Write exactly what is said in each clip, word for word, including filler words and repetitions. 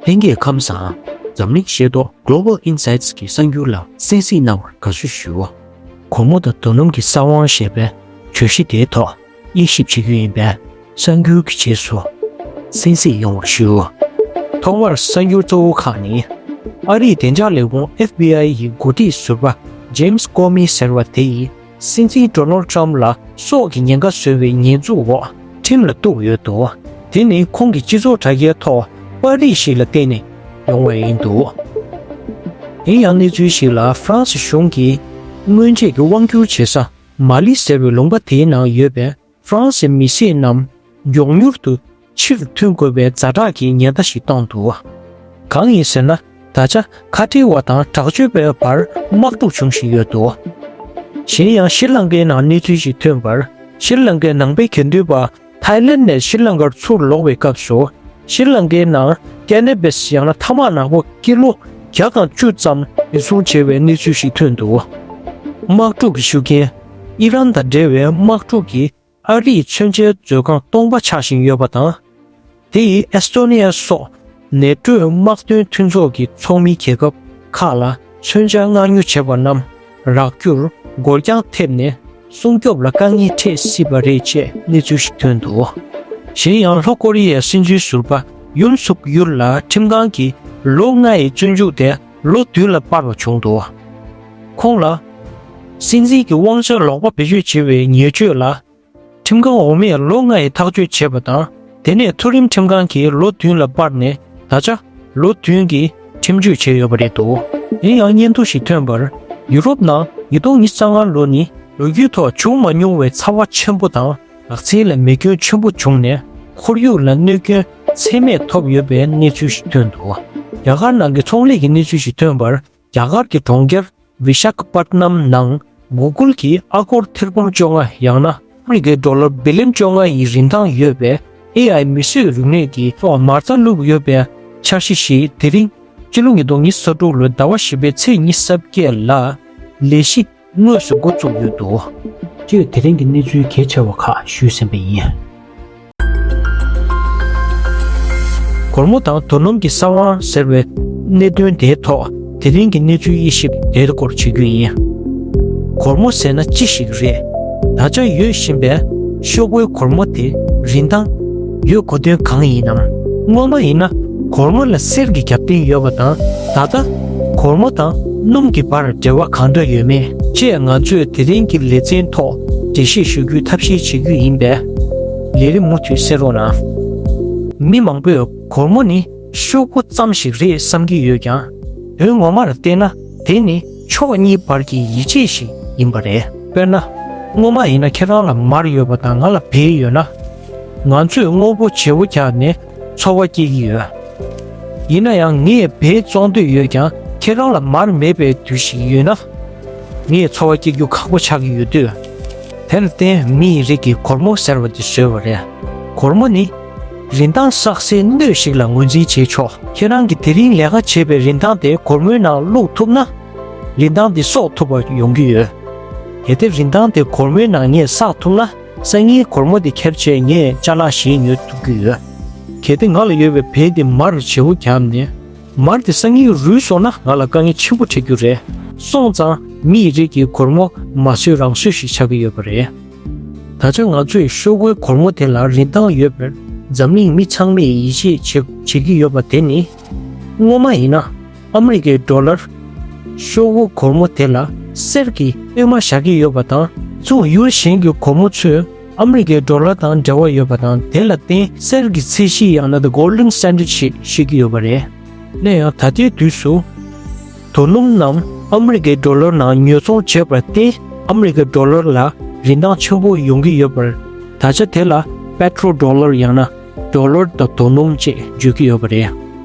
ལྷན་རྒྱས་ཁམས་བཟང་། འཛམ་གླིང་ཤེས་རྟོགས་Global Insights གི་གསར་འགྱུར་ལ་གསན་གཟིགས་གནང་བར་དགའ་བསུ་ཞུ། གོར་མོ་དང་རྡོ་སྣུམ་གྱི་ས་དབང་ཞེས་པའི་བརྗོད་གཞི་དེའི་ཐོག་དབྱེ་ཞིབ་བྱེད་རྒྱུ་ཡིན་པས། གསར་འགྱུར་གྱི་རྗེས་སུ་གསན་གཟིགས་ཡོང་བར་ཞུ། ཐོག་མར་གསར་འགྱུར་གཙོ་བོ་ཁག་ནི། ཨ་རིའི་བདེ་འཇགས་ལས་ཁུངས་F B I ཡི་འགོ་ཁྲིད་ཟུར་པ་James Comey ཟེར་བ་དེ་ཡིས་སྲིད་འཛིན་Donald Trump ལ་སྲོག་གི་ཉེན་ཁ་བཟོ་བའི་ཉེས་འཛུགས་འོག་ཁྲིམས་ལ་གཏུགས་ཡོད་འདུག་དེ་ནི་ཁོང་གི་སྤྱི་ཚོགས་དྲ་རྒྱའི་ཐོག་པར་རིས་ཤིག་ལ་བརྟེན་ནས་ཡོང་བ་ཡིན་འདུག་དེ་ཡང་གནས་ཚུལ་ཞིག་ལ་ཧྥ་རན་སི་གཞུང་གིས་སྔོན་ཆད་ཀྱི་དབང་སྒྱུར་བྱེད་ས་མ་ལི་ཟེར་བའི་ལུང་པ་དེའི་ནང་ཡོད་པའི་ཧྥ་རན་སིའི་མི་སེར་རྣམས་མགྱོགས་མྱུར་དུ་ཕྱིར་ཐོན་དགོས་པའི་ཛ་དྲག་གི་ཉེན་བརྡ་ཞིག་བཏང་འདུག་གང་ཡིན་ཟེར་ན། ད་ཆ་ཁ་བྲལ་བ་དང་དྲག་སྤྱོད་པའི་བར་དམག་འཁྲུག་བྱུང་བཞིན་ཡོད་འདུག་གཞན་ཡང་ཤྲི་ལང་ཀའི་ནང་གནས་ཚུལ་ཞིག་ཐོན་པར། ཤྲི་ལང་ཀའི་ནང་པའི་དགེ་འདུན་པ་ཐའི་ལེན་ནས་ཤྲི་ལང་ཀར་ཚུར་ལོག་པའི་སྐབས་སུ། ཤྲི་ལང་ཀའི་ནང་ཀེ་ན་བིས་ཡང་ན་ཐ་མག་ནག་པོ་ཀི་ལོ་བརྒྱ་དང་བཅུ་ཙམ་རེ་ཟུང་བྱེད་པའི་གནས་ཚུལ་ཞིག་ཐོན་འདུག་དམག་འཁྲུག་གི་ཤུགས་རྐྱེན། ཨི་རན་དང་འབྲེལ་བའི་དམག་འཁྲུག་གིས་ཨ་རིའི་མཚོན་ཆའི་མཛོད་ཁང་སྟོང་པ་ཆགས་བཞིན་ཡོད་པ་དང་། དེ་ཡིས་ཨེས་ཏོ་ནི་ཡ་སོགས་ནེ་ཏོའི་དམག་དོན་མཐུན་ཚོགས་ཀྱི་ཚོགས་མི་རྒྱལ་ཁབ་ཁག་ལ་མཚོན་ཆ་མངགས་ཉོ་བྱས་པ་རྣམས་རག་རྒྱུར་འགོར་འགྱངས་ཐེབས་ནས་སྲུང་སྐྱོབ་ལ་དཀའ་ངལ་འཕྲད་སྲིད་པ་རེད་ཅེས་གནས་ཚུལ་ཞིག་ཐོན་འདུག་གཞན་ཡང་ལྷོ་ཀོ་རི་ཡའི་སྲིད་འཛིན་ཟུར་པ་ཡུན་སུག་ཡུལ་ལ་ཁྲིམས་ཁང་གིས་ལོ་ལྔ་ཡི་བཙོན་འཇུག་དེ་ལོ་བདུན་ལ་སྤར་བ་བྱུང་འདུག་ཁོང་ལ་སྲིད་འཛིན་གྱི་དབང་ཆ་ལོག་པ་བེད་སྤྱོད་བྱས་པའི་ཉེས་བཅོས་ལ། ཁྲིམས་ཁང་འོག་མས་ལོ་ལྔ་ཡི་ཐག་གཅོད་བྱས་པ་དང་། དེ་ནས་མཐོ་རིམ་ཁྲིམས་ཁང་གིས་ལོ་བདུན་ལ་སྤར་ནས་ད་ཆ་ལོ་བདུན་གྱི་ཁྲིམས་གཅོད་བྱས་ཡོད་པ་རེད་འདུག་ཡིན་ཡང་སྙན་ཐོ་ཞིག་ཐོན་པར། ཡུ་རོབ་ནང་ཉིས་སྟོང་ཉི་ཤུ་རྩ་ལྔ་ལོ་ནི་ལོ་རྒྱུས་ཐོག་བྱུང་མ་མྱོང་བའི་ཚ་བ་ཆེན་པོ་དང་ནགས་ཚལ་ལ་མེ་སྐྱོན་ཆེན་པོ་བྱུང་ནས་ཁོར་ཡུག་ལ་གནོད་སྐྱོན་ཚད་མེད་ཐོབ་ཡོད་པའི་གནས་ཚུལ་ཞིག་ཐོན་འདུག་རྒྱ་གར་ནང་གི་ཚོང་ལས་ཀྱི་གནས་ཚུལ་ཞིག་ཐོན་པར། རྒྱ་གར་གྱི་གྲོང་ཁྱེར་བི་ཤ་ཁ་པཏ་ནམ་ནང་གུ་གུལ་གྱིས་ཨ་སྒོར་ཐེར་འབུམ་བཅོ་ལྔ་ཡང་ན་ཨ་མི་རི་ཀའི་ཌོ་ལར་བི་ལིན་བཅོ་ལྔ་ཡི་རིན་ཐང་ཡོད་པའི་ཨེ་ཨའི་མིས་བཟོས་རིག་ནུས་ཀྱི་ཐོག་མ་རྩ་བླུགས་ཡོད་པའི་འཆར་གཞི་ཞིག་དེ་རིང་སྤྱི་ལོ་ཉིས་སྟོང་ཉི་ཤུ་རྩ་དྲུག་ལོའི་ཟླ་བ་བཞི་པའི་ཚེས་ཉི་ཤུ་རྩ་བརྒྱད་ལ་ལས་གཞི་དངོས་སུ་འགོ་བཙུགས་ཡོད་འདུག་ཅེས་དེ་རིང་གི་གནས་ཚུལ་གལ་ཆེ་བ་ཁག་ཞུས་ཟིན་པ་ཡིན། སྒོར་མོ་དང་རྡོ་སྣུམ་གྱི་ས་དབང་ཟེར་བའི་གནད་དོན་དེའི་ཐོག་དེ་རིང་གི་གནས་ཚུལ་དབྱེ་ཞིབ་དེའི་སྐོར་བྱེད་རྒྱུ་ཡིན། སྒོར་མོ་ཟེར་ན་ཅི་ཞིག་རེད། ད་ཆ་ཡོད་བཞིན་པའི་ཤོག་བུའི་སྒོར་མོ་དེ་རིན་ཐང་ཡོད་དགོས་དོན་གང་ཡིན་ནམ། སྔོན་མ་ཡིན་ན་སྒོར་མོ་ལ་གསེར་གྱི་རྒྱབ་རྟེན་ཡོད་པ་དང་། ད་ལྟ་སྒོར་མོ་དང་སྣུམ་གྱི་བར་འབྲེལ་བ་གང་འདྲ་ཡོད་མེད་ཅེས་ང་ཚོས་དེ་རིང་གི་ལེ་ཚན་ཐོག་འགྲེལ་བཤད་ཞུ་རྒྱུའི་ཐབས་ཤེས་བྱེད་རྒྱུ་ཡིན་པས། ལས་རིམ་མུ་མཐུད་གསན་རོགས་གནང་། མི་མང་པོས་སྒོར་མོ་ནི་ཤོག་བུ་ཙམ་ཞིག་རེད་བསམ་གྱི་ཡོད་ཀྱང་། དོན་ངོ་མར་བལྟས་ན་དེ་ནི་ཕྱོགས་གཉིས་བར་གྱི་ཡིད་ཆེས་ཤིག་ཡིན་པ་རེད། དཔེར་ན། སྔོན་མ་ཡིན་ན་ཁྱེད་རང་ལ་མར་ཡོད་པ་དང་ང་ལ་བལ་ཡོད་ན། ང་ཚོས་དངོས་པོ་བརྗེ་པོ་རྒྱག་ནས་འཚོ་བ་སྐྱེལ་གྱི་ཡོད། ཡིན་ན་ཡང་ངས་བལ་བཙོང་འདོད་ཡོད་ཀྱང་ཁྱེད་རང་ལ་མར་མེད་པའི་དུས་ཤིག་ཡོད་ན། ངས་འཚོ་བ་སྐྱེལ་རྒྱུ་ཁག་པོ་ཆགས་ཀྱི་ཡོད་དུས། དེར་བརྟེན་མིའི་རིགས་ཀྱིས་སྒོར་མོ་ཟེར་བ་དེ་བཟོས་པ་རེད། སྒོར་མོ་ནི་རིན་ཐང་བསགས་སའི་སྣོད་ཞིག་ལ་ངོས་འཛིན་བྱེད་ཆོག་ཁྱེད་རང་གིས་དེ་རིང་ལས་ཀ་བྱས་པའི་རིན་ཐང་དེ་སྒོར་མོའི་ནང་བླུགས་ཐུབ་ན། རིན་ཐང་དེ་གསོག་ཐུབ་པ་ཡོང་གི་ཡོད། གལ་ཏེ་རིན་ཐང་དེ་སྒོར་མོའི་ནང་ངས་བསགས་ཐུབ་ན། སང་ཉིན་སྒོར་མོ་དེ་ཁྱེར་བྱས་ངས་ཅ་ལག་གཞན་ཉོ་ཐུབ་ཀྱི་ཡོད། གལ་ཏེ་ང་ལ་ཡོད་པའི་བལ་དེ་མར་བརྗེ་པོ་བརྒྱབ་ནས། མར་དེ་སང་ཉིན་རུལ་སོང་ན་ང་ལ་དཀའ་ངལ་ཆེན་པོ་འཕྲད་རྒྱུ་རེད། སོང་ཙང་མིའི་རིགས་ཀྱི་སྒོར་མོ་མ་བཟོས་རང་བཟོས་ཤིག་ཆགས་ཀྱི་ཡོད་པ་རེད། ད་ཆ་ང་ཚོས་ཤོག་བུའི་སྒོར་མོ་དེ་ལ་རིན་ཐང་ཡོད་པར་འཛམ་གླིང་མི་ཚང་མས་ཡིད་ཆེས་བྱེད་བྱེད་ཀྱི་ཡོད་པ་དེ་ནི། སྔོན་མ་ཡིན་ན་ཨ་མི་རི་ཀའི་ཌོ་ལར་ཤོག་བུ་སྒོར་མོ་དེ་ལ་གསེར་གྱི་པད་མ་བཞག་གི་ཡོད་པ་དང་། གཙོ་བོ་ཡུལ་གཞན་གྱི་སྒོར་མོ་ཚོས་ཨ་མི་རི་ཀའི་ཌོ་ལར་དང་འབྲེལ་བ་ཡོད་པ་དང་། དེ་ལ་བརྟེན་གསེར་གྱི་ཚད་གཞི་ཡང་ན་The Golden Standard ཞེས་བཤད་ཀྱི་ཡོད་པ་རེད། གནས་ཡང་ད་ལྟའི་དུས་སུ། རྡོ་སྣུམ་རྣམས་ཨ་མི་རི་ཀའི་ཌོ་ལར་ནང་ཉོ་ཚོང་བྱས་པར་བརྟེན་ཨ་མི་རི་ཀའི་ཌོ་ལར་ལ་རིན་ཐང་ཆེན་པོ་ཡོང་གི་ཡོད་པར། ད་ཆ་དེ་ལ་པེ་ཊོ་ཌོ་ལར་ཡང་ན་ཌོ་ལར་དང་རྡོ་སྣུམ་ཅེས་བརྗོད་ཀྱི་ཡོད་པ་རེད།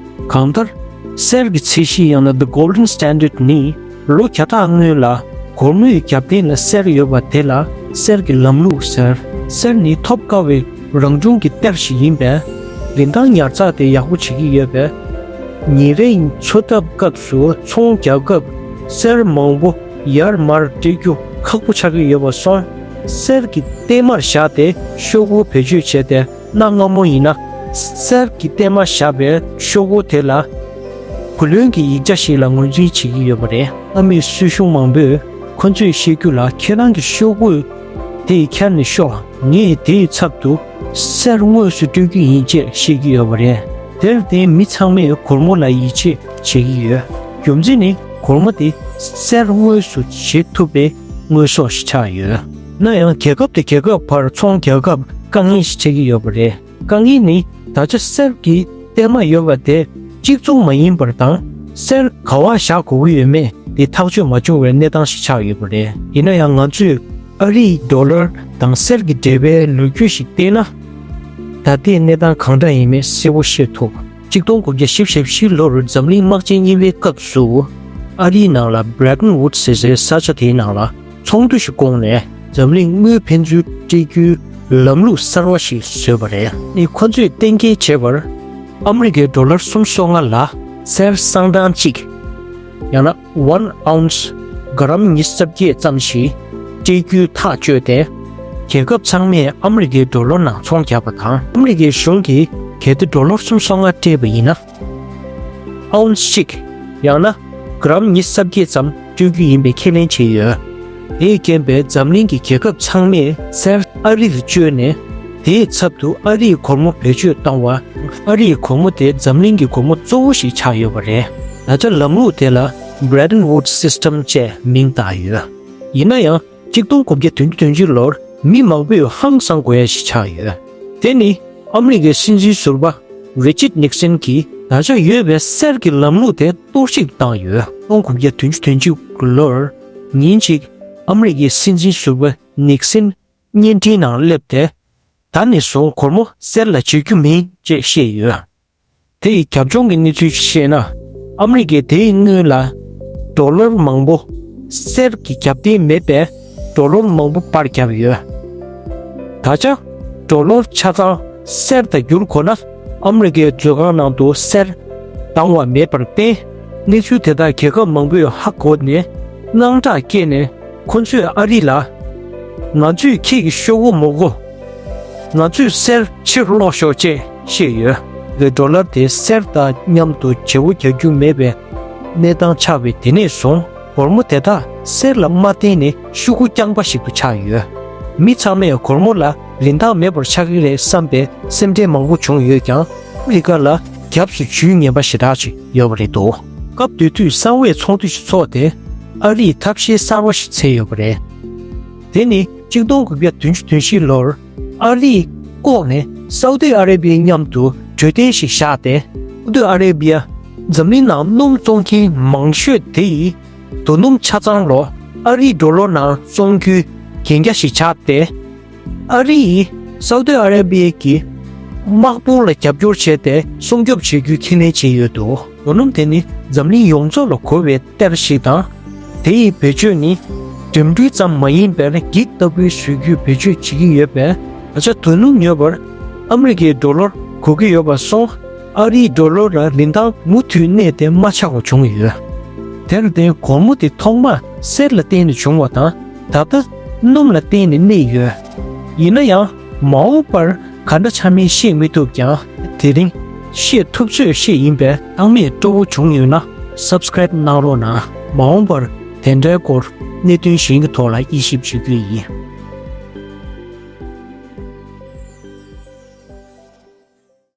གང་ལྟར། གསེར་གྱི་ཚད་གཞི་ཡང་ན་The Golden Standard ནི་ལོ་བརྒྱ་ཕྲག་སྔོན་ལ་སྒོར་མོའི་རྒྱབ་རྟེན་ལ་གསེར་ཡོད་པ་དེ་ལ་གསེར་གྱི་ལམ་ལུགས་ཟེར། གསེར་ནི་ཐོབ་དཀའ་བའི་རང་བྱུང་གི་གཏེར་ཞིག་ཡིན་པས། རིན་ཐང་ཉར་ཚགས་དེ་ཡག་པོ་བྱེད་ཀྱི་ཡོད་པས། ཉིན་རེའི་འཚོ་ཐབས་སྐབས་སུ་ཚོང་རྒྱག་སྐབས་གསེར་མང་པོ་ཡར་མར་སྤྲད་རྒྱུ་ཁག་པོ་ཆགས་ཀྱི་ཡོད་པ་སོང་། གསེར་གྱི་བརྟན་མར་བཞག་སྟེ་ཤོག་བུ་བེད་སྤྱོད་བྱས་ཏེ། གནའ་སྔ་མོ་ཡིན་ན་ གསེར་གྱི་གཏེར་མ་བཞག་པའི་ཤོག་བུ་དེ་ལ་བུ་ལོན་གྱི་ཡིག་ཆ་ཞིག་ལ་ངོས་འཛིན་བྱེད་ཀྱི་ཡོད་པ་རེད། ལྷ་མིའི་སྲིད་གཞུང་མང་པོས་ཁོ་ཚོས་བཤད་རྒྱུ་ལ། ཁྱེད་རང་གི་ཤོག་བུ་དེ་ཁྱེར་ནས་ཤོག་ངས་དེའི་ཚབ་ཏུ་གསེར་དངོས་སུ་སྤྲོད་རྒྱུ་ཡིན་ཅེས་བཤད་ཀྱི་ཡོད་པ་རེད། དེར་བརྟེན་མི་ཚང་མས་སྒོར་མོ་ལ་ཡིད་ཆེས་བྱེད་ཀྱི་ཡོད། རྒྱུ་མཚན་ནི་སྒོར་མོ་དེ་གསེར་དངོས་སུ་བྱེད་ཐུབ་པའི་དངོས་ཟོག་ཞིག་ཆགས་ཡོད། ན་ཡང་རྒྱལ་ཁབ་དང་རྒྱལ་ཁབ་བར་ཚོང་རྒྱག་སྐབས་དཀའ་ངལ་ཞིག་འཕྲད་ཀྱི་ཡོད་པ་རེད། དཀའ་ངལ་ནི་ད་ཆ་གསེར་གྱི་གཏེར་མ་ཡོད་པ་དེ་གཅིག་མཚུངས་མ་ཡིན་པར་དང་། གསེར་ག་པར་བཞག་དགོས་ཀྱི་ཡོད་མེད་དེ་ཐག་གཅོད་མ་བྱུང་བའི་གནས་སྟངས་ཤིག་ཆགས་ཡོད་པ་རེད། ཡིན་ན་ཡང་ང་ཚོས་ཨ་རིའི་ཌོ་ལར་དང་གསེར་གྱི་འབྲེལ་བའི་ལོ་རྒྱུས་ཤིག་བལྟས་ན། ད་ལྟའི་གནས་སྟངས་གང་འདྲ་ཡིན་མིན་གསལ་པོ་ཤེས་ཐུབ། གཅིག་སྟོང་དགུ་བརྒྱ་བཞི་བཅུ་ཞེ་བཞི་ལོར་འཛམ་གླིང་དམག་ཆེན་གཉིས་པའི་སྐབས་སུ། ཨ་རིའི་ནང་ལ་Bretton Woods་ཟེར་སའི་ས་ཆ་དེའི་ནང་ལ་ཚོགས་འདུ་ཞིག་བསྐོངས་ནས། འཛམ་གླིང་དངུལ་ཕན་ཚུན་སྤྲད་རྒྱུའི་ལམ་ལུགས་གསར་བ་ཞིག་བཟོས་པ་རེད། ནི་ཁོ་ཚོས་གཏན་འཁེལ་བྱས་པར། ཨ་མི་རི་ཀའི་ཌོ་ལར་སུམ་ཅུ་སོ་ལྔ་ལ་གསེར་སྲང་ཐང་གཅིག་ཡང་ན་one ounce་ག་རམ་ཉི་ཤུ་རྩ་བརྒྱད་ཙམ་ཞིག་སྤྲད་རྒྱུའི་ཐག་གཅོད་དེ། རྒྱལ་ཁབ་ཚང་མས་ཨ་མི་རི་ཀའི་ཌོ་ལར་ནང་ཚོང་རྒྱག་པ་དང་། ཨ་མི་རི་ཀའི་གཞུང་གིས་གལ་ཏེ་ཌོ་ལར་སུམ་ཅུ་སོ་ལྔ་སྤྲད་པ་ཡིན་ན། ཨའུན་སི་གཅིག་ཡང་ན་གྲམ་ཉི་ཤུ་རྩ་བརྒྱད་ཙམ་སྤྲོད་རྒྱུ་ཡིན་པའི་ཁས་ལེན་བྱས་ཡོད། དེས་རྐྱེན་པས་འཛམ་གླིང་གི་རྒྱལ་ཁབ་ཚང་མས་གསེར་ཨ་རི་ལ་བཅོལ་ནས། དེའི་ཚབ་ཏུ་ཨ་རིའི་སྒོར་མོ་བེད་སྤྱོད་བཏང་བ། ཨ་རིའི་སྒོར་མོ་དེ་འཛམ་གླིང་གི་སྒོར་མོ་གཙོ་བོ་ཞིག་ཆགས་ཡོད་པ་རེད། ད་ཆ་ལམ་ལུགས་དེ་ལ་Bretton Woods System་ཅེས་མིང་བཏགས་ཡོད། ཡིན་ན་ཡང་། གཅིག་སྟོང་དགུ་བརྒྱ་བདུན་ཅུ་དོན་གཅིག་ལོར་མི་མང་པོས་ཧང་སང་དགོས་ཡ་ཞིག་ཆགས་ཡོད། དེ་ནི་ཨ་མི་རི་ཀའི་སྲིད་འཛིན་ཟུར་པ་Richard Nixon་གྱིས་ད་ཆ་ཡོད་པའི་གསེར་གྱི་ལམ་ལུགས་དེ་གཏོར་བཤིག་བཏང་ཡོད། སྟོང་དགུ་བརྒྱ་བདུན་ཅུ་དོན་གཅིག་ལོར་ཉིན་གཅིག་ཨ་མི་རི་ཀའི་སྲིད་འཛིན་ཟུར་པ་Nixon་བརྙན་འཕྲིན་ནང་སླེབས་ཏེ། ད་ནས་བཟུང་སྒོར་མོ་གསེར་ལ་བརྗེ་རྒྱུ་མིན་ཅེས་བཤད་ཡོད། དེ་ཡི་རྒྱབ་ལྗོངས་ཀྱི་གནས་ཚུལ་ཞིག་བཤད་ན། ཨ་མི་རི་ཀས་དེའི་སྔོན་ལ་ཌོ་ལར་མང་པོ་གསེར་གྱི་རྒྱབ་རྟེན་མེད་པའི་ཌོ་ལར་མང་པོ་པར་བརྒྱབ་ཡོད། ད་ཆ་ཌོ་ལར་ཆ་ཚང་གསེར་དུ་བསྒྱུར་དགོས་ན། ཨ་མི་རི་ཀའི་མཛོད་ཁང་ནང་དུ་གསེར་འདང་བ་མེད་པར་བརྟེན། གནས་ཚུལ་དེ་དག་རྒྱལ་ཁབ་མང་པོས་ཧ་གོ་ནས་དངངས་སྐྲག་སྐྱེས་ནས། ཁོ་ཚོས་ཨ་རི་ལ། ང་ཚོས་ཁྱེད་ཀྱི་ཤོག་བུ་མི་དགོས། ང་ཚོས་གསེར་ཕྱིར་སློག་ཤོག་ཅེས་བཤད་ཡོད། ཌོ་ལར་དེ་གསེར་དང་མཉམ་དུ་བརྗེ་པོ་རྒྱག་རྒྱུ་མེད་པའི་གནས་སྟངས་ཆགས་པས། དེ་ནས་བཟུང་སྒོར་མོ་དེ་དག་གསེར་ལ་མ་བརྟེན་ནས་ཤོག་གུ་རྐྱང་པ་ཞིག་ཏུ་ཆགས་ཡོད། མི་ཚང་མས་སྒོར་མོ་ལ་རིན་ཐང་མེད་པར་ཆགས་ཀྱི་རེད་བསམ་པའི་སེམས་ཁྲལ་མང་པོ་བྱུང་ཡོད་ཀྱང་། ཨ་མི་རི་ཀ་ལ་རྒྱབ་ཏུ་འཇུས་ངེས་པ་ཞེ་དྲག་ཅིག་ཡོད་པ་རེད་འདུག་སྐབས་དེ་དུས་གསང་བའི་ཚོགས་འདུ་ཞིག་ཚོགས་ཏེ། ཨ་རིས་ཐབས་ཤེས་གསར་པ་ཞིག་འཚོལ་ཡོད་པ་རེད། དེ་ནི་གཅིག་སྟོང་དགུ་བརྒྱ་བདུན་ཅུ་དོན་བཞི་ལོར་ཨ་རིས་ལྐོག་ནས་སའུ་ཏི་ཨ་རེ་བྷི་ཡའི་མཉམ་དུ་གྲོས་མཐུན་ཞིག་བཞག་སྟེ། སའུ་ཏི་ཨ་རེ་བྷི་ཡ་འཛམ་གླིང་ནང་སྣུམ་བཙོང་མཁན་མང་ཤོས་དེ་ཡི་དོ་སྣུམ་ཆ་ཚང་ལོ་ཨ་རིའི་ཌོ་ལར་ནང་བཙོང་རྒྱུའི་གན་རྒྱ་ཞིག་ཆགས་ཏེ། ཨ་རི་ཡིས་སའུ་ཏི་ཨ་རེ་བྷི་ཡའི་དམག་དཔུང་ལ་རྒྱབ་སྐྱོར་བྱས་ཏེ་སྲུང་སྐྱོབ་བྱེད་རྒྱུའི་ཁས་ལེན་བྱས་ཡོད་འདུག་རྡོ་སྣུམ་དེ་ནི་འཛམ་གླིང་ཡོངས་རྫོགས་ལ་དགོས་པའི་གཏེར་ཞིག་དང་། དེ་ཡི་བེད་སྤྱོད་ནི་འགྲིམ་འགྲུལ་ཙམ་མ་ཡིན་པར་འགྱིག་ལྟ་བུའི་བཟོ་རྒྱུའི་བེད་སྤྱོད་བྱེད་ཀྱི་ཡོད་པས། ད་ཆ་རྡོ་སྣུམ་ཉོ་བར་ཨ་མི་རི་ཀའི་ཌོ་ལར་དགོས་ཀྱི་ཡོད་པ་སོང་། ཨ་རིའི་ཌོ་ལར་ལ་རིན་ཐང་མུ་མཐུད་གནས་ཏེ་མ་ཆག་པ་བྱུང་ཡོད། དེར་བརྟེན་སྒོར་མོ་དེ་ཐོག་མར་གསེར་ལ་བརྟེན་ནས་བྱུང་བ་དང་། ད་ལྟ་སྣུམ་ལ་བརྟེན་ནས་གནས་ཡོད། ཡིན་ན་ཡང་མ་འོངས་པར་ག་འདྲ་ཆགས་མིན་བཤད་མི་ཐུབ་ཀྱང་། དེ་རིང་བཤད་ཐུབ་ཚོད་བཤད་ཡིན་པས། སྣང་མེད་སྤྲོ་བོ་བྱུང་ཡོད་ན་སབ་སི་ཀ་རེབ་གནང་རོགས་གནང་། མ་འོངས་པར་དེ་འདྲའི་སྐོར་གནད་དོན་གཞན་གྱི་ཐོག་ལ་དབྱེ་ཞིབ་བྱེད་རྒྱུ་ཡིན།